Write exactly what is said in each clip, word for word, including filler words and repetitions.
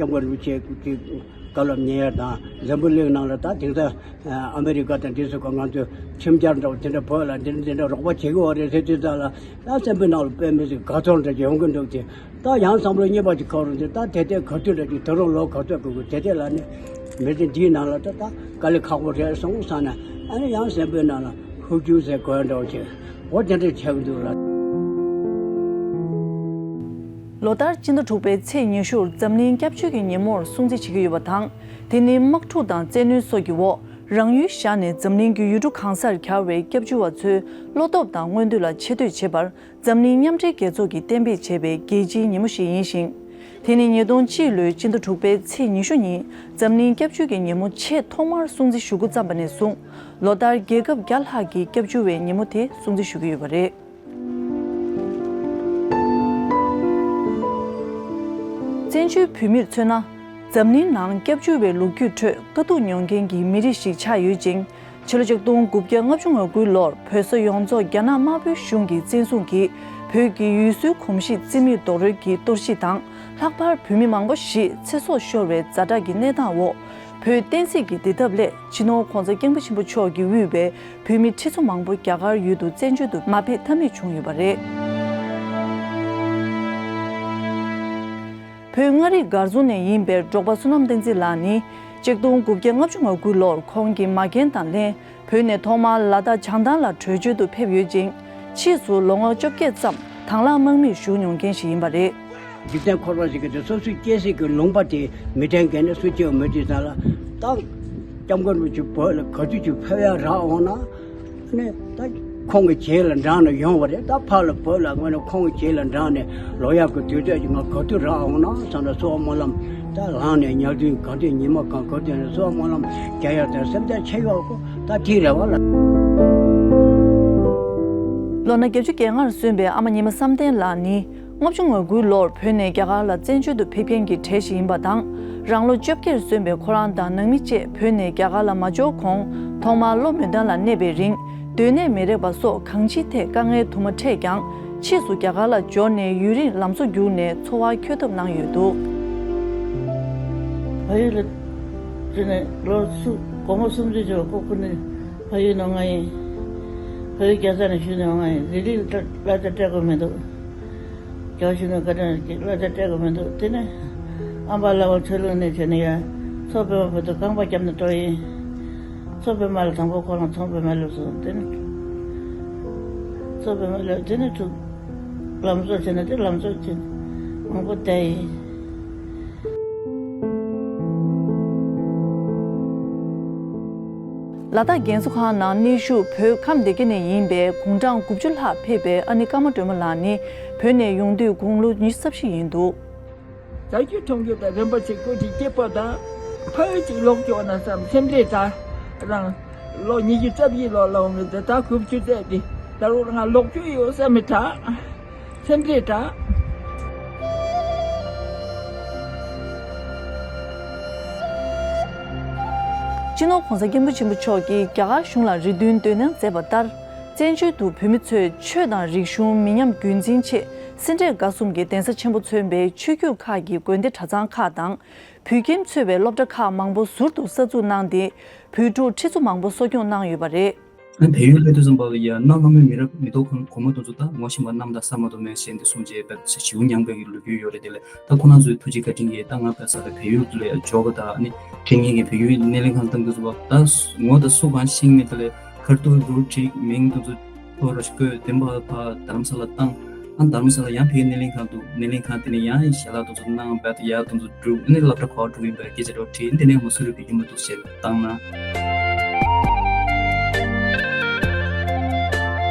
སྐྱབས་མགོན་རིན་པོ་ཆེ་གི་བཀའ་སློབ་ཉན་ཡ་དང་འཛམ་བུ་གླིང་ནང་ལ་ད་དེང་སང་ཨ་མེ་རི་ཀ་དང་དེ་ཚོ་ག་ང་ཚོ་ཁྲིམས་འཆར་འདྲ་བོ་དེ་འདྲ་བོད་ལ་འདི་འདི་འདྲ་རོགས་པ་བྱེད་ཀྱི་ཡོད་རེད་ཟེར་དུས་ཙང་ལ་ད་སེམས་པའི་ནང་ལ་དཔེ་མི་སྲིད་དགའ་ཚོར་འདྲ་ཅིག་ཡོང་གི་འདུག་སྟེ། ད་ཡང་བསམ་བློ་རྙེད་པ་ཅིག་འཁོར་རུང་དེ་ད་དེ་ལྟའི་ག་དུས་འདྲ་ཅིག་ད་རུང་ལོ་ག་ཚོད་དགོས་དགོས་དེ་ལྟའི་ལ་ནི་མི་ཚེ་འདིའི་ནང་ལ་ད་ད་དཀའ་ལས་ཁག་པོ་རེད་སོང་བསམ་ནས། ཨ་ནི་ཡང་སེམས་པའི་ནང་ལ་ཧུབ་རྒྱུ་ཟེར་དགོས་འདྲ་བོ་ཅིག་འོ་དེ་འདྲ་ཆགས་ཀྱི་འདུག་ལ། ལོ་ལྟར་སྤྱི་ཟླ་དྲུག་པའི་ཚེས་ཉི་ཤུར་འཛམ་གླིང་སྐྱབས་བཅོལ་གྱི་ཉིན་མོར་སྲུང་བརྩི་བྱེད་ཀྱི་ཡོད་པ་དང་། དེ་ནི་དམག་འཁྲུག་དང་བཙན་གནོན་སོགས་ཀྱི་འོག་རང་ཡུལ་བཞག་ནས་འཛམ་གླིང་གི་ཡུལ་གྲུ་གང་སར་གྱར་བའི་སྐྱབས་བཅོལ་བ་ཚོའི་བློ་སྟོབས་དང་མངོན་འདོད་ལ་ཆེ་བསྟོད་བྱེད་པར། འཛམ་གླིང་མཉམ་འབྲེལ་རྒྱལ་ཚོགས་ཀྱིས་གཏན་འབེབས་བྱས་པའི་རྒྱལ་སྤྱིའི་ཉིན་མོ་ཞིག་ཡིན་ཞིང་། དེ་ནི་ཉིས་སྟོང་གཅིག་ལོའི་སྤྱི་ཟླ་དྲུག་པའི་ཚེས་ཉི་ཤུ་ཉིན་འཛམ་གླིང་སྐྱབས་བཅོལ་གྱི་ཉིན་མོ་ཆེས་ཐོག་མར་སྲུང་བརྩི་ཞུ་འགོ་བརྩམས་པ་ནས་བཟུང་། ལོ་ལྟར་རྒྱལ་ཁབ་བརྒྱ་ལྷག་གིས་སྐྱབས་བཅོལ་བའི་ཉིན་མོ་དེ་སྲུང་བརྩི་ཞུ་གི་ཡོད་པ་རེད། བཙན་བྱོལ་བོད་མིར་མཚོན་ན། འཛམ་གླིང་ནང་སྐྱབས་བཅོལ་བའི་ལོ་རྒྱུས་ཁྲོད་དཀའ་སྡུག་མྱོང་མཁན་གྱི་མི་རིགས་ཤིག་ཆགས་ཡོད་ཅིང་། ཕྱི་ལོ་ཆིག་སྟོང་དགུ་བརྒྱ་ལྔ་བཅུ་ང་དགུའི་ལོར་བོད་ས་ཡོངས་རྫོགས་རྒྱ་ནག་དམར་པོའི་གཞུང་གིས་བཙན་བཟུང་གིས་བོད་ཀྱི་ཡུལ་སྲོལ་གོམས་གཤིས་རྩིས་མེད་རྡོག་རོལ་གྱི་གཏོར་བཤིག་དང་། ལྷག་པར་བོད་མི་མང་པོ་ཞིག་ཚེ་སྲོག་ཤོར་བའི་ཛ་དྲག་གི་གནས་སྟངས་འོག་བོད་བསྟན་སྲིད་ཀྱི་བདེ་ཐབས་སླད་སྤྱི་ནོར་༧གོང་ས་༧སྐྱབས་མགོན་ཆེན་པོ་མཆོག་གིས་དབུས་པའི་བོད་མི་ཁྲི་ཚོ་མང་པོ་རྒྱ་གར་ཡུལ་དུ་བཙན་བྱོལ་དུ་མ་ཕེབས་ཐབས་མེད་བྱུང་ཡོད་པ་རེད། བོད་མངའ་རིས་སྒར་རྫོང་ནས་ཡིན་པའི་འབྲོག་པ་བསོད་ནམས་བསྟན་འཛིན་ལགས་ནི། ཆིག་སྟོང་དགུ་བརྒྱ་ལྔ་བཅུ་ང་དགུ་ལོར་ཁོང་གི་མ་རྒན་དང་ལྷན་བོད་ནས་ཐོག་མར་ལ་དྭགས་བྱང་ཐང་ལ་བྲོས་བྱོལ་དུ་ཕེབས་ཡོད་ཅིང་། ཕྱིས་སུ་ལོ་ངོ་བཅོ་བརྒྱད་ཙམ་དྭང་བླངས་དམག་མིར་ཞུགས་མྱོང་མཁན་ཞིག་ཡིན་པ་རེད། འཇིག་རྟེན་འཁོར་བ་ཞིག་གི་དེ་སོ་སོའི་སྐྱེ་སྲིད་ཀྱི་ལུང་པ་དེ་མི་དྲན་མཁན་ནི་སུ་སྐྱེ་བ་མི་དྲན་ཙང་ལ། ད་སྐྱབས་མགོན་རིན་པོ་ཆེ་བོད་ལ་ག་དུས་ཅིག་ཕེབས་ཡ་རག་འོང་ན། ནས་ད་ཁོང་གི་རྗེས་ལ་འབྲངས་ནས་ཡོང་བ་རེད། ད་ཕར་ལ་བོད་ལ་སྔོན་ནས་ཁོང་གི་རྗེས་ལ་འབྲངས་ནས་ལོག་ཡག་གི་དུས་ཚོད་ཅིག་ང་ག་དུས་རག་འོང་ན་བསམ་ནས་གསོལ་བ་སྨོན་ལམ་ད་ལངས་ནས་ཉལ་དུས་གང་དུས་ཉི་མ་གང་ག་དུས་ནས་གསོལ་བ་སྨོན་ལམ་རྒྱག་ཡག་དེ་སེམས་ཁྲལ་ཆེ་ཡོད་གོ། ད་དེ་རེད་བ་ལ། ལོ་ན་བརྒྱད་ཅུ་གྱ་ལྔར་སོན་པའི་ཨ་མ་ཉི་མ་བསམ་གཏན་ལགས་ནི། ལྔ་བཅུ་ང་དགུའི་ལོར་བོད་ནས་རྒྱ་གར་ལ་བཙན་བྱོལ་དུ་ཕེབས་མཁན་གྱི་གྲས་ཤིག་ཡིན་པ་དང་། རང་ལོ་བཅོ་བརྒྱད་སོན་པའི་ཁོ་རང་དང་ནང་མི་བཅས་བོད་ནས་རྒྱ་གར་ལ་མ་འབྱོར་གོང་། ཐོག་མར་བློ་མོས་ལྡན་ལ་གནས་པའི་རིང་། སྡོད་གནས་མི་རག་པ་སོགས་གང་ཅིའི་ཐད་དཀའ་ངལ་དུ་མ་འཕྲད་ཀྱང་། ཕྱིས་སུ་རྒྱ་གར་ལ་འབྱོར་ནས་ཡུན་རིང་ལམ་བཟོ་བརྒྱུགས་ནས་འཚོ་བ་འཁྱོལ་ཐབས་གནང་ཡོད་འདུག་ཕ་ཡུལ་ལ་བྱོན་ནས་ལོ་གསུམ། སྒོར་མོ་སུམ་ཅུ་ཅིག་ཁོ་ཁུར་ནས་ཕ་ཡུལ་ནང་ང་ཡིན། ཕ་ཡུལ་རྒྱལ་ས་ནས་བཞུགས་ནས་ང་ཡིན། རི་ལི་ལ་ལ་ད་སྤྲད་དགོས་མི་འདུག་རྒྱ་གཞུང་ནས་བཀའ་དྲིན་གྱིས་གླ་ཆ་སྤྲད་དགོས་མི་འདུག་དེ་ནས་ཨམ་པ་ལ་བ་ཆོས་ལུགས་ནས་བྱས་ནས་ཡ། མཚོ་པདྨ་བོད་དུ་རྐང་པ་བརྒྱབ་ནས་འགྲོ་ཡིན། མཚོ་པདྨ་ལ་དང་པོ་ཁོ་རང་མཚོ་པདྨ་སླེབས་སོང་། དེ་ནས་མཚོ་པདྨ་སླེབས། དེ་ནས་ཐུག་ལམ་བཟོ་བྱས་ནས་དེ་ལམ་བཟོ་བྱས་ནས་མང་པོ་བསྡད་ཡིན། ལ་དྭགས་རྒན་གསོ་ཁང་ནང་གནས་བཞུགས་བོད་ཁམས་སྡེ་དགེ་ནས་ཡིན་པའི་དགུང་གྲངས་དགུ་བཅུ་ལྷག་ཕེབས་པའི་ཨ་ནེ་ཀརྨ་སྒྲོལ་མ་ལགས་ནི་བོད་ནས་ཡོང་དུས་དགུང་ལོ་ཉི་ཤུ་རྩ་བཞི་ཡིན་འདུག་ཟ་རྒྱུ་འཐུང་རྒྱུ་དང་རིན་པོ་ཆེ་སྐུ་དྲིན་སྐྱིད་པོ་དང་ཕ་ཡུལ་གཅིག་ལོག་འགྱོ་ན་བསམ་སེམས་ཁྲལ་དྲག་རང་ལོ་ཉི་ཤུ་རྩ་བཞི་ལོ་ལ་འོང་མི་དེ་ད་དགུ་བཅུ་ཙམ་དེ་ད་རུང་ང་ལོག་རྒྱུ་ཡོད་བསམ་མི་དྲག་སེམས་ཁྲལ་དྲག་སྤྱི་ནོར་༧གོང་ས་༧སྐྱབས་མགོན་ཆེན་པོ་མཆོག་གིས་རྒྱ་གར་གཞུང་ལ་རེ་འདུན་འདོན་གནང་མཛད་པ་ལྟར། བཙན་བྱོལ་དུ་བོད་མི་ཚོས་ཆོས་དང་རིག་གཞུང་མི་ཉམས་རྒྱུན་འཛིན་ཆེད་སེ་འབྲས་དགའ་གསུམ་གྱི་གདན་ས་ཆེན་པོ་མཚོན་པའི་ཆོས་བརྒྱུད་ཁག་གི་དགོན་སྡེ་གྲྭ་ཚང་ཁག་དང་། བོད་ཁྱིམ་གཙོས་པའི་སློབ་གྲྭ་ཁག་མང་པོ་ཟུར་དུ་གསར་འཛུགས་གནང་སྟེ། བོད་ཕྲུག་ཁྲི་ཚོ་མང་པོ་གསོ་སྐྱོང་གནང་ཡོད་པ་རེད། ཨ་ནི་བལ་ཡུལ་སླེབས་དུས་ཙམ་པ་ལ་ཡ་གནའ་སྔ་མོའི་མི་རབས་མི་ཐོག་གོང་གོང་མ་དེ་ཚོ་ད་ངོ་ཤེས་པ་གནམ་དང་ས་མ་གཏོགས་མེད་ཟེར་འདི་གསུངས་རྗེས་བལ་ཞེའུ་མྱངས་པའི་ལོ་རྒྱུས་ཡོད་རེད། དེ་ལས་ད་ཁོ་རང་ཚོའི་ཐུགས་རྗེ་བཀའ་དྲིན་གྱིས་ད་ང་བལ་ས་ལ་བལ་ཡུལ་ལ་འབྱོར་བ་དང་ཨ་ནི་ཁྲིད་མཁན་གྱི་བལ་ཡུལ་སྣེ་ལེན་ཁང་བཏང་དུས་ཙམ་པ་ད་ངོ་དང་སུ་གང་ཤེས་མེད། དེ་ལས་ཁ་ཐུག་རུ་ཁྲིད་མིང་དེ་ཚོ་ཐོ་རུ་བཀོད་དེ་འབའ་ཕ་རྡ་རམ་ས་ལ་བཏང་། ཨ་རྡ་རམ་ས་ལ་ཡང་ཕ་གིའི་སྣེ་ལེན་ཁང་དུ་སྣེ་ལེན་ཁང་དེ་ནས་ཡང་ཞལ་ལག་དེ་ཚོ་གནང་བལ་དུ་ཡར་དེ་ཚོ་སྒྲུབ་ཨ་ནི་སློབ་གྲྭ་གོ་སྒྲུབ་ཡིན་པའི་སྐད་ཆ་རེ་བ་ཁྲིད་དེ་ནས་ངོ་སུ་རུ་བི་ཡུ་མ་འདུག་ཞེས་བཏང་ན།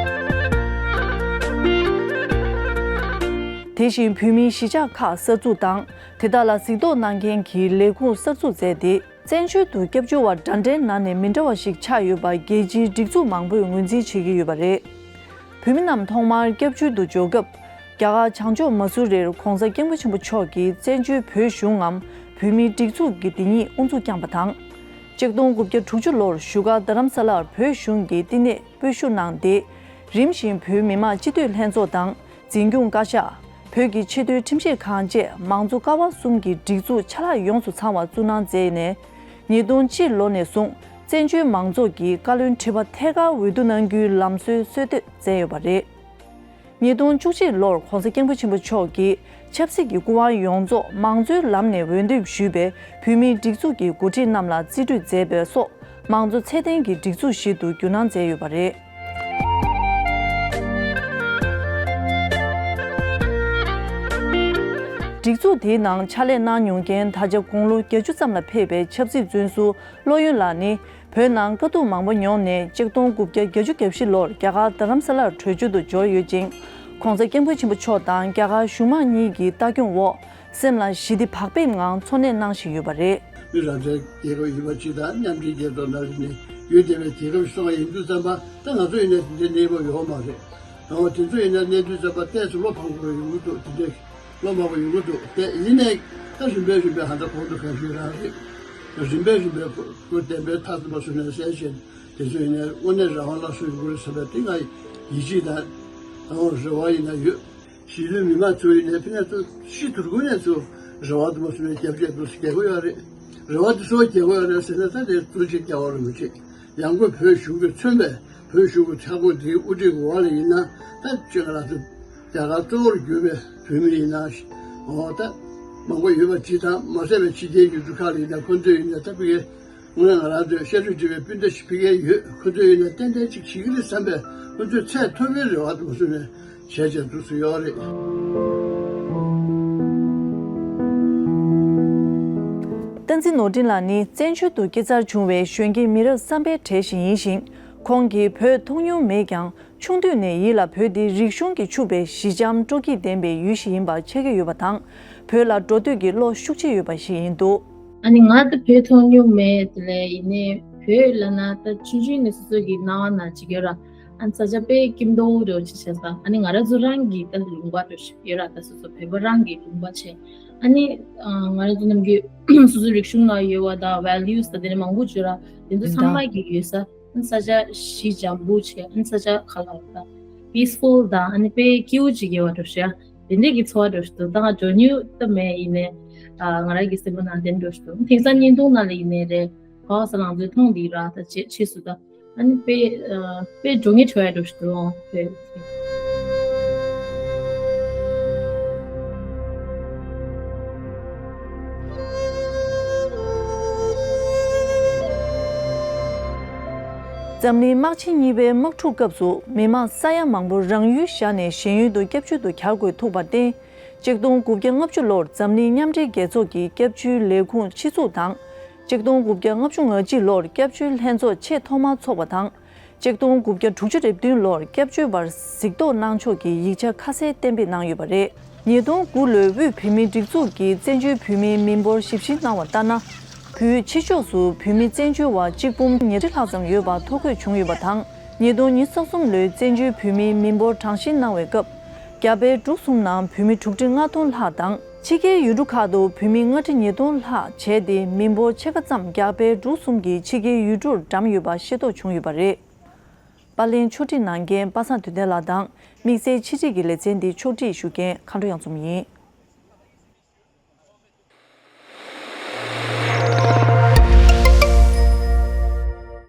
དེ་བཞིན་བོད་མིའི་གཞིས་ཆགས་ཁག་གསར་འཛུགས་དང་། དེ་དག་ལ་གཟིགས་རྟོག་གནང་མཁན་གྱི་ལས་ཁུངས་གསར་འཛུགས་མཛད་དེ། བཙན་བྱོལ་དུ་སྐྱབས་བཅོལ་བ་འདྲ་འདྲའི་ནང་ནས་མི་འདྲ་བ་ཞིག་ཆགས་ཡོད་པ་རྒྱལ་སྤྱིའི་སྒྲིག་འཛུགས་མང་པོས་ངོས་འཛིན་བྱེད་ཀྱི་ཡོད་པ་རེད། བོད་མི་རྣམས་ཐོག་མར་སྐྱབས་བཅོལ་དུ་འབྱོར་སྐབས། རྒྱ་གར་བྱང་ཕྱོགས་མ་སུ་རིར་༧གོང་ས་༧སྐྱབས་མགོན་ཆེན་པོ་མཆོག་གིས་བཙན་བྱོལ་བོད་གཞུང་ངམ་བོད་མིའི་སྒྲིག་འཛུགས་ཀྱི་འདི་ཉིད་དབུ་འཛུགས་བསྐྱངས་པ་དང་། ཆིག་སྟོང་དགུ་བརྒྱ་དྲུག་ཅུ་ལོར་བཞུགས་སྒར་རྡ་རམ་ས་ལར་བོད་གཞུང་གི་བསྟི་གནས་སྤོས་ཞུ་གནང་སྟེ། རིམ་བཞིན་བོད་མི་མང་སྤྱི་འཐུས་ལྷན་ཚོགས་དང་འཛིན་སྐྱོང་བཀའ་ཤག་བོད་ཀྱི་ཆེས་མཐོའི་ཁྲིམས་ཞིབ་ཁང་བཅས་མང་གཙོ་ཀ་བ་གསུམ་གྱི་སྒྲིག་འཛུགས་ཆ་ལག་ཡོངས་སུ་ཚང་བ་བཙུགས་གནང་མཛད་ནས། ཉིས་སྟོང་གཅིག་ལོ་ནས་བཟུང་བཙན་བྱོལ་མང་ཚོགས་ཀྱི་བཀའ་བློན་ཁྲི་པ་ཐད་ཀར་འོས་བསྡུ་གནང་རྒྱུའི་ལམ་སྲོལ་སྲོལ་གཏོད་མཛད་ཡོད་པ་རེད། ཉིས་སྟོང་བཅུ་གཅིག་ལོར་༸གོང་ས་༸སྐྱབས་མགོན་ཆེན་པོ་མཆོག་གིས་ཆབ་སྲིད་ཀྱི་སྐུ་དབང་ཡོངས་རྫོགས་མང་གཙོའི་ལམ་ནས་འོས་འདེམས་ཞུས་པའི་བོད་མིའི་སྒྲིག་འཛུགས་ཀྱི་འགོ་ཁྲིད་རྣམས་ལ་རྩིས་སྤྲོད་མཛད་པ་སོགས་མང་གཙོ་ཚད་ལྡན་གྱི་སྒྲིག་འཛུགས་ཤིག་ཏུ་བསྒྱུར་གནང་མཛད་ཡོད་པ་རེད། སྒྲིག་འཛུགས་དེའི་ནང་ཕྱག་ལས་གནང་མྱོང་མཁན་ད་ཆ་དགུང་ལོ་བརྒྱད་ཅུ་ཙམ་ལ་ཕེབས་པའི་ཆབ་སྲིད་བཙོན་ཟུར་བློ་ཡོད་ལགས་ནི། བོད་ནང་དཀའ་སྡུག་མང་པོ་མྱོང་ནས་ཆིག་སྟོང་དགུ་བརྒྱ་བརྒྱད་ཅུ་གྱ་བཞི་ལོར་རྒྱ་གར་རྡ་རམ་ས་ལར་བྲོས་བྱོལ་དུ་འབྱོར་ཡོད་ཅིང་། ༸གོང་ས་༸སྐྱབས་མགོན་ཆེན་པོ་མཆོག་དང་རྒྱ་གར་གཞུང་མང་གཉིས་ཀྱི་ལྟ་སྐྱོང་འོག་སེམས་ལ་ཞི་བདེ་བག་ཕེབས་ངང་འཚོ་གནས་གནང་བཞིན་ཡོད་པ་རེད། མི་རང་བཙན་རྒྱལ་ཁབ་ཡིན་པ་ཅིག་དང་མཉམ་འབྲེལ་རྒྱལ་ཚོགས་ནང་ནས་ཡོད་བསྡད་པའི་རྒྱལ་ཁབ་ཅིག་སོང་བ་ཡིན་དུས་ཙམ་པ། ད་ང་ཚོ་ཡིན་ན་དེ་འདྲའི་གནས་བབ་ཡོད་མ་རེད། འོ་དེ་ཚོ་ཡིན་ན་གནས་དུས་ཙམ་པ་ཏོག་ཙམ་བློ་ཕམ་དགོས་ཡོང་གི་འདུག་དེ་འདྲའི་བློ་མང་པོ་ཡོང་གི་འདུག་དེ་ཡིན་ནའི་ད་རིམ་པས་རིམ་པས་ཧ་ད་གོང་དུ་གང་ཞུས་རང་རེད། རིམ་པས་རིམ་པས་སྐུ་བསྟན་པའི་མཐའ་གསུམ་པ་སུ་ནས་གསལ་བྱེད་དེ་ཚོ་ཡིན་ནའི་དངོས་གནས་རང་དབང་སླར་གསོ་ཡོང་གི་རེད་བསམ་པའི་དེ་ང་ཡིད་ཆེས་དང་། ཨོ་རེ་བ་ཡིན་ན་ཡོད། གཞིས་ལུས་མི་མང་ཚོ་ཡིན་ནའི་ཕི་ནས་ཚོ་ཤི་དུར་ཁུ་ནས་ཚོ་རེ་བ་དུ་མ་སུ་ནས་རྒྱབ་སྐྱོར་དུ་རྒྱལ་ཁོ་ཡོད་རེད། རེ་བ་དུ་སོ་རྒྱལ་ཁོ་ཡོད་རེད་ཟེར་ན་ད་དེ་ཚོ་ཅིག་རྒྱལ་བ་རུ་མི་བྱེད། ཡང་སྒོས་བོད་གཞུང་གིས་མཚོན་པའི་བོད་གཞུང་གི་ཆག་སྒོ་འདིའི་དབུ་ཁྲིད་འོག་ལ་ཡིན་ན་ད་ཅིག་ང་རང་ཚོ་རྒྱ་གར་གཙོ་བོར་གྱུར་པའི་བོད་མི་ཡིན་ན་འོ་ད་མང་པོ་ཡོད་པ་ཅིག་དང་མ་ཟད་པའི་ཕྱི་རྒྱལ་ཡུལ་གྲུ་ཁག་ལ་ཡིན་ན་ཁོ་ཚོ་ཡིན་ན་ད་ཕི་གའི་དངོས་གནས་ང་རང་ཚོས་བཤད་སྤྲོད་བྱེད་པའི་སྤུན་ཟླ་ཞིག་ཕི་གའི་ཡོད། ཁོ་ཚོ་ཡིན་ན་ཏན་ཏན་ཅིག་བྱེད་ཀྱི་རེད་བསམ་པའི་ཁོ་ཚོས་ཚད་མཐོ་པོའི་རེ་བ་དུ་མ་བཟུང་ནས་བྱས་བྱས་འདུག་སུ་ཡོད་རེད། བསྟན་འཛིན་ནོར་འཕྲིན་ལགས་ནི་བཙན་བྱོལ་དུ་སྐྱེས་འཚར་བྱུང་བའི་གཞོན་སྐྱེས་མི་རབས་བསམ་པའི་གྲས་ཤིག་ཡིན་ཞིང་། ཁོང་གིས་བོད་མཐོང་མྱོང་མེད་ཀྱང་། ཆུང་དུས་ནས་ཡིད་ལ་བོད་འདི་རིག་གཞུང་གིས་ཕྱུག་པའི་ཞི་འཇམ་སྤྲོ་སྐྱིད་ལྡན་པའི་ཡུལ་ཞིག་ཡིན་པ་ཆགས་ཀྱི་ཡོད་པ་དང་། བོད་ལ་འགྲོ་འདོད་ཀྱི་བློ་ཤུགས་ཆེ་ཡོད་པ་ཞིག་ཡིན་འདུག་ཨ་ནི་ང་ད་བོད་མཐོང་མྱོང་མེད་དེ་ལས་ཡིན་ནའི་བོད་ལབ་ན་ད་ཆུང་ཆུང་ནས་སོ་སོ་གི་སྣང་བ་ན་ཅིག་ཡོད་ར། ཨ་ནི་ས་ཆ་དཔེ་སྐྱིད་མདོག་འདྲ་བོ་ཅིག་བྱས་ཙང་ཨ་ནི་ང་རང་ཚོ་རང་གི་ད་ལུང་པ་འདྲ་ཞིག་ཡོད་ར། ད་སོ་སོ་བོད་པ་རང་གི་ལུང་པ་བྱས། ཨ་ནི་ང་རང་ཚོ་ནམ་རྒྱུན་སོ་སོ་རིག་གཞུང་ནང་ཡོད་པ་དང་values་དང་དེ་འདྲ་མང་པོ་ཅིག་ཡོད་ར། དེ་ཚོ་ཚང་མ་གི་ཡོད་ས། ས་ཆ་ཞི་འཇམ་པོ་བྱས། ས་ཆ་ག་ལ་བ་peaceful་དང་ཨ་ནི་དཔེ་སྐྱིད་པོ་ཅིག་ཡོད་པ་འདྲ་ཞིག་དེ་འདྲས་ཀྱི་ཚོར་བ་འདྲ་ཞིག་འདུག་ད་ང་འགྲོ་མྱོང་ད་མེད་ཡིན་ནའི་ང་རང་གི་སེམས་པ་ནང་དེ་འདྲ་ཞིག་འདུག་དེང་སང་བརྙན་ཐུང་ནང་ལ་ཡིན་ནའི་རེད། ག་ས་ལང་ཚོའི་མཐོང་འདི་ར་ད་ཆེ་ཆེ་སུ་ད་ཨ་ནི་དཔེ་དཔེ་འགྲོ་ངེས་བྲོ་བ་འདྲ་ཞིག་འདུག་དཔེ། འཛམ་གླིང་དམག་ཆེན་གཉིས་པའི་དམག་འཁྲུག་སྐབས་སུ་མི་མང་ས་ཡ་མང་པོ་རང་ཡུལ་བཞག་ནས་གཞན་ཡུལ་དུ་སྐྱབས་བཅོལ་དུ་གྱར་དགོས་ཐུག་པར་བརྟེན། ཆིག་སྟོང་དགུ་བརྒྱ་ལྔ་བཅུ་ལོར་འཛམ་གླིང་མཉམ་འབྲེལ་རྒྱལ་ཚོགས་ཀྱི་སྐྱབས་བཅོལ་ལས་ཁུངས་ཆེད་འཛུགས་དང་། ཆིག་སྟོང་དགུ་བརྒྱ་ལྔ་བཅུ་ང་གཅིག་ལོར་སྐྱབས་བཅོལ་ལྷན་ཚོགས་ཆེས་ཐོག་མར་འཚོགས་པ་དང་། ཆིག་སྟོང་དགུ་བརྒྱ་དྲུག་ཅུ་རེ་བདུན་ལོར་སྐྱབས་བཅོལ་བར་གཟིགས་རྟོག་གནང་ཕྱོགས་ཀྱི་ཡིག་ཆ་ཁ་གསལ་གཏན་འབེབས་གནང་ཡོད་པ་རེད། ཉིས་སྟོང་དགུ་ལོའི་དབུས་བོད་མིའི་སྒྲིག་འཛུགས་ཀྱིས་བཙན་བྱོལ་བོད་མིའི་མི་འབོར་ཞིབ་བཤེར་གནང་བ་ལྟར་ན། བོད་ཕྱི་ཕྱོགས་སུ་བོད་མི་བཙན་བྱོལ་བ་གཅིག་འབུམ་ཉེར་ཁྲི་ལྷག་ཙམ་ཡོད་པ་ཐོ་འགོད་བྱུང་ཡོད་པ་དང་། ཉིས་སྟོང་ཉི་ཤུ་རྩ་གསུམ་ལོའི་བཙན་བྱོལ་བོད་མིའི་མི་འབོར་གྲངས་བཤེར་གནང་བའི་སྐབས། རྒྱ་བལ་འབྲུག་གསུམ་ནང་བོད་མི་དྲུག་ཁྲི་ལྔ་སྟོང་ལྷག་དང་། ཕྱི་རྒྱལ་ཡུལ་གྲུ་ཁག་ཏུ་བོད་མི་ལྔ་ཁྲི་ཉིས་སྟོང་ལྷག་བྱས་ཏེ། མི་འབོར་ཕྱེད་ཀ་ཙམ་རྒྱ་བལ་འབྲུག་གསུམ་གྱི་ཕྱི་རྒྱལ་ཡུལ་གྲུར་བགྲངས་ཡོད་པ་ཤེས་རྟོགས་བྱུང་ཡོད་པ་རེད། པར་ལེན་ཕྱོགས་སྒྲིག་གནང་མཁན་པ་སངས་དོན་ལྡན་ལགས་དང་། དམིགས་བསལ་ཕྱི་སྒྲིག་གི་ལེ་ཚན་འདི་ཕྱོགས་སྒྲིག་ཞུ་མཁན་མཁའ་འགྲོ་གཡང་འཛོམས་ཡིན།